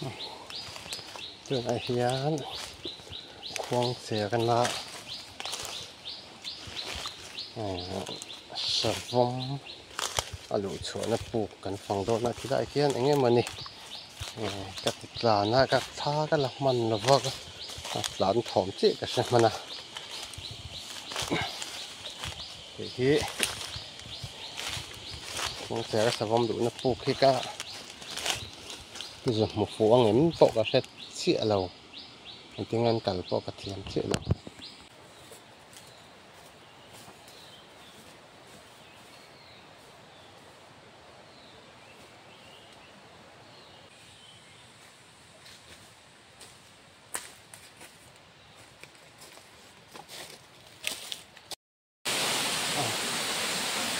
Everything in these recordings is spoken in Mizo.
Tunah hian khuangcherna savawm a luh chhuahna puk kan fang dawn a khilaiah khian eng emawni ka ti tlan a ka thla ka la hman lo va a tlan thawm chiah ka hre hman a hei hi khuangchera savawm luhna puk hi ka Zu hmu fuh ang em pawh ka hre chiah lo, engtin an kal pawh ka thiam chiah lo.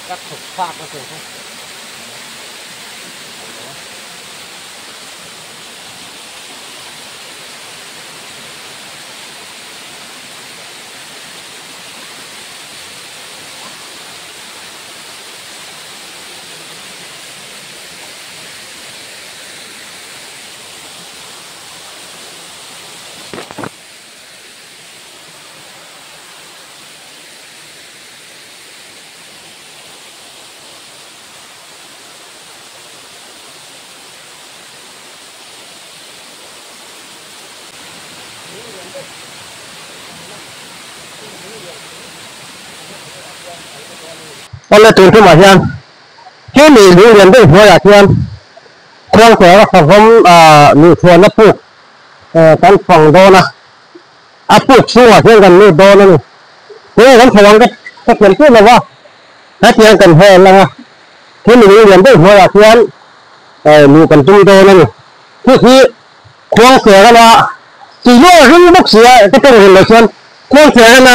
Ka chhuk phak a chu. Awle tun tumah hian khi mi lung lian deuh hnuaiah khian khuangchera savawm luhchhuahna puk kan fang dawn a. A puk chhungah hian kan lut dawn a ni. Tunge kan chho ang ka ka thiam chiah lo va, hetiang kan hel ang a, khi minung lian deuh hnuaiah khian luh kan tum dawn a ni. Khi khi khuang serana tui luah ring bawk si a, ka tawng rin loh chuan khuang serana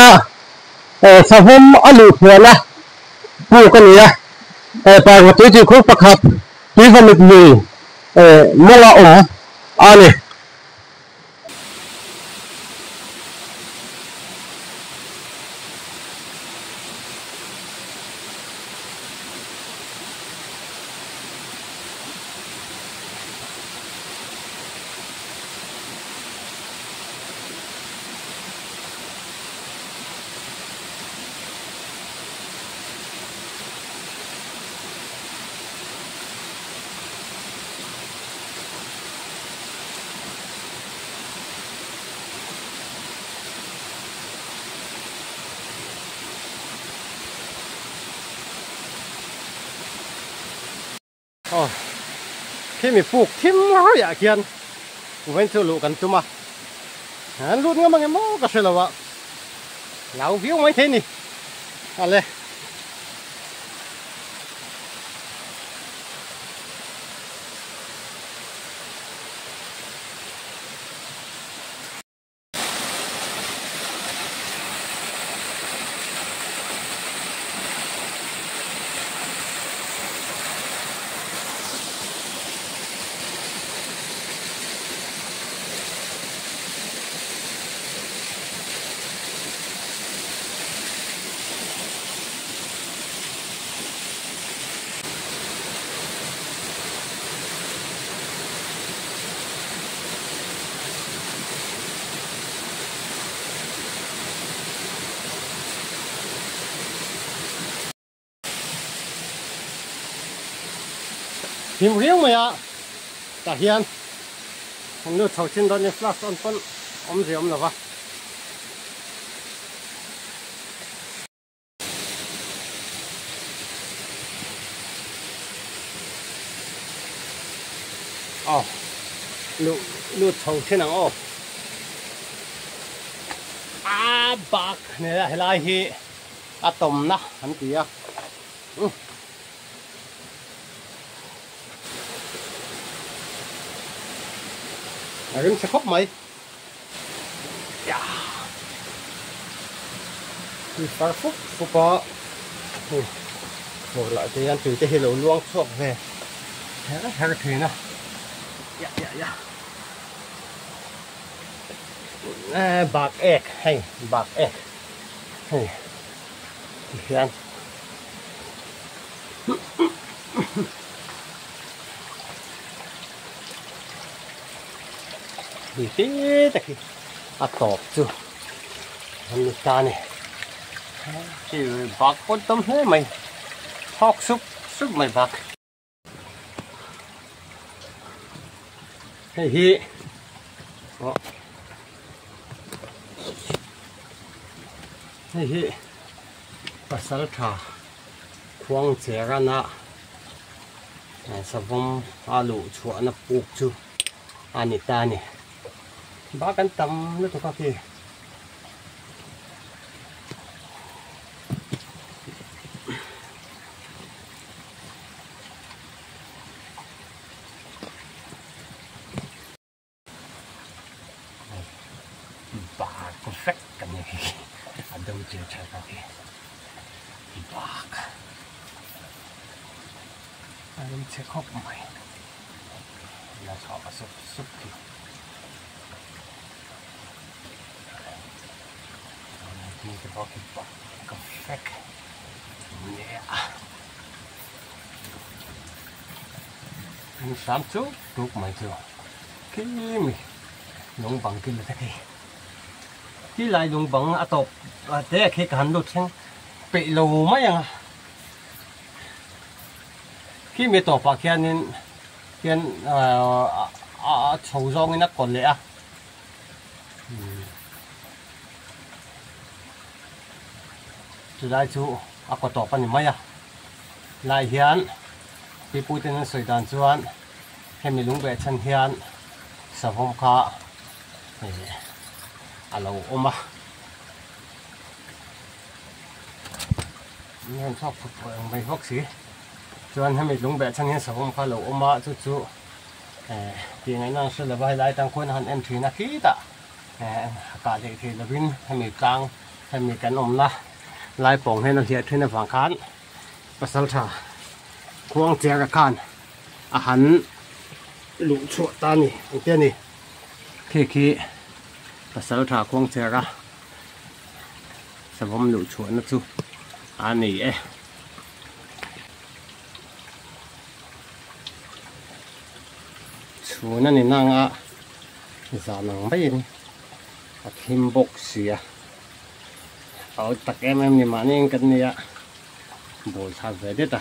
savawm a luh chhuahna puk a ni a, parva tui tih khur pakhat tuivamit lui mawnga awm a ni. Aw khi mi puk thim ruihah khian vawiin chu luh kan tum a, an lut ngam ang emaw ka hre lo a, lau viau mai thei a ni ale. Him riau mai a tah hian an lut chho thin dawn nia flash on pawn awmzia awm lo va. Aw luh lut chho thin ang aw a bak nena helai hi a tawmna an ti a a rim chhe khawp mai. Tui far fup fup a hei fur lah te hian tui te hi lo luang chhuak ve her her thin a ya ya ya bak ek hei bak ek hei ti hian. Lui te te khi a tawp chu an ni ta a ni. Khi bak pawh tam hle mai thawk sup sup mai bak. Hei hi aw hei hi pasal tha khuang cherana savawm a luh chhuahna puk chu a ni ta a ni. Bak an tam lutuk a khi. Bak vek kan ni khi a do che tha ka khi bak a rim chhe khawp mai la chhuah a sup sup khi te pawh khi bak vek nia. An hram chuk tuk mai chu khi mi lung bang kil te khi khi lai lung bang a tawp te khi ka han lut thleng peih lo mai ang a khi mi tawpah khianin khian a chho zawngin a kaw leh a. Chulai chu a kaw tawp a ni mai a, lai hian piputen an sawi dan chuan hemi lungbeh chhan hian savawm kha a lo awm a. An rawn chhuak phut phut ang mai bawk si. Chuan hemi lungbeh chhan hian savawm kha a lo awm a, chu chu tih ngaihna an hre lova helai atang khuan a han en thin a khitah kah leh thei lovin hemi tlang hemi kan awmna lai pawng hian a hliah thin avang khan pasaltha khuangchera khan a han luh chhuah ta a ni ang te a ni. Khi khi pasaltha khuangchera savawm luh chhuahna chu a ni e. Chhun a ni nang a zan ang maiin a thim bawk sia a awt tak em em ni mahni in kan nia bawl thlak ve det a.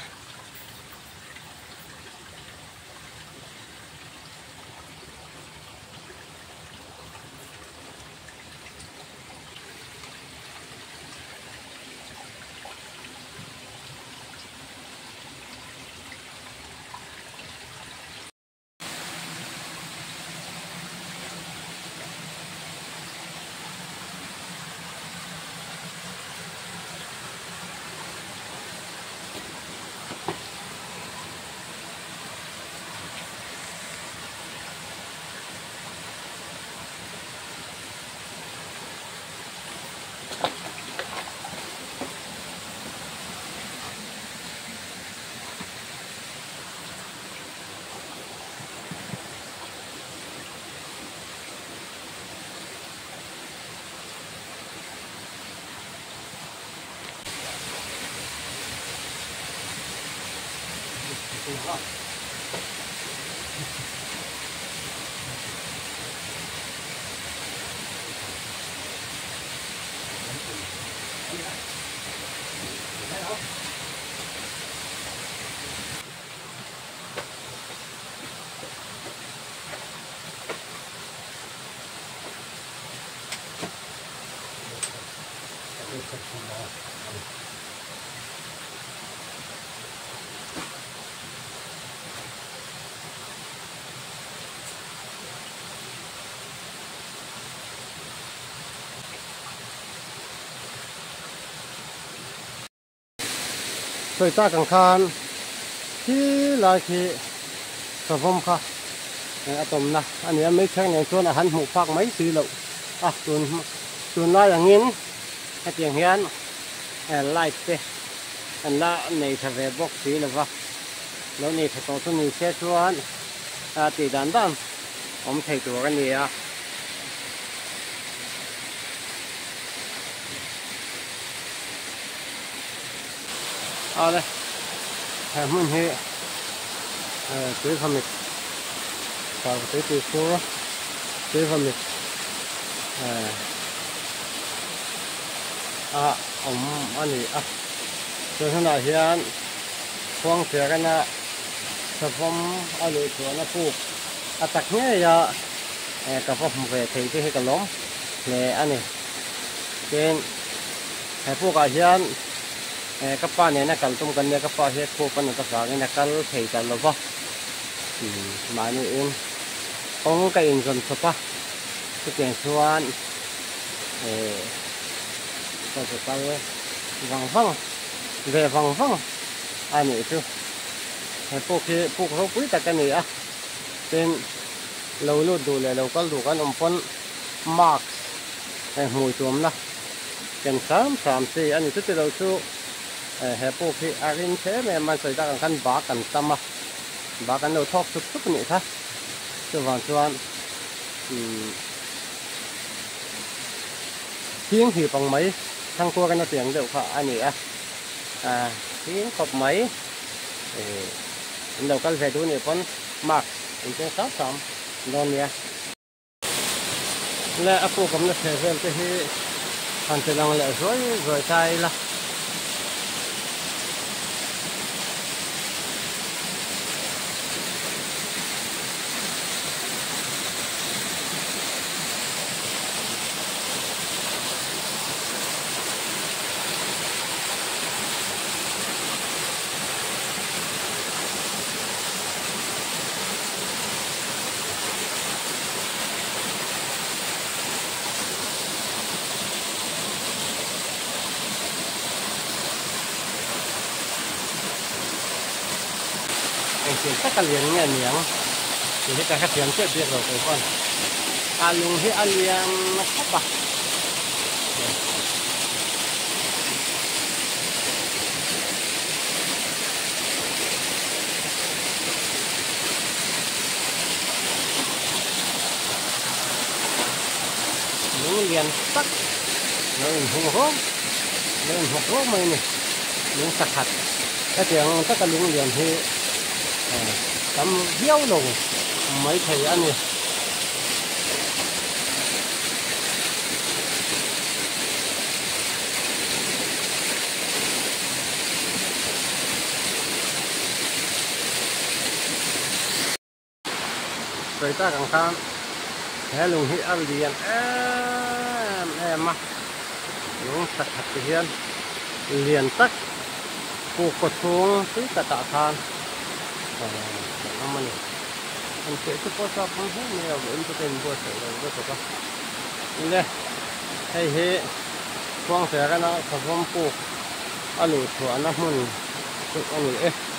Sawi tak ang khan khi lai khi savawm kha a tawmna a ni a, meichher nen chuan a han hmuh phak mai si loh a, tun tunlai angin hetiang hian light te an la nei tha ve bawk si lo va, lo nei tha tawh chu ni se chuan tih dan dan awm thei tur a ni a. Awle he hmun hi tuiva mit parvati tui fur Tuivamit a awm a ni a chu hunah hian Khuangcherana savawm a luh chuan a puk a tak ngei a ka va hmu ve thei te hi ka lawm hle a ni tin he pukah hian ka pa nena kal tum kan nia ka pa hi a khup a nat avangin a kal thei ta lo va mahniin kawng ka inzawn chawp a chutiang chuan eh ka zu kal vang vang ve vang vang a nih chu he puk hi puk ropui tak a ni a tin lo lut duh leh lo kal duh kan awm pawn mask eh hmui tuamna ken hram hram chi a ni chuti lo chu eh he puk hi a rin thlem em a sawi tak ang khan bak an tam a bak an lo thawk thup thup a nih kha chuvang chuan umm thing hip ang mai thangkuar in a tiang deuh kha a ni a ah thing khawp mai eh an lo kal ve duh nih pawn mask an keng hram hram dawn nia. Le a puk awmna chhe vel te hi han ti lang leh zuai zuai ta ila. Engtin tak a lian nge niang tih hi ka hrethiam chiah bik lo kei pawn a lung hi a lian khawp a. Lung lian tak lo inhung rawk lo inhawk rawk mai a ni lung sakhat hetiang ang taka lung lian hi tam viau lo maithei a ni. Sawi tak ang khan he lung hi a lian em em a lung tha khat te hian lian tak puk kaw chhung tui takah khan a awm a ni an piah chu pawh chak ang hle mai a vawiin chu ka inbuatsaih lo lutuk a le hei hi Khuangcherana savawm puk a luh chhuahna hmun chu a ni e.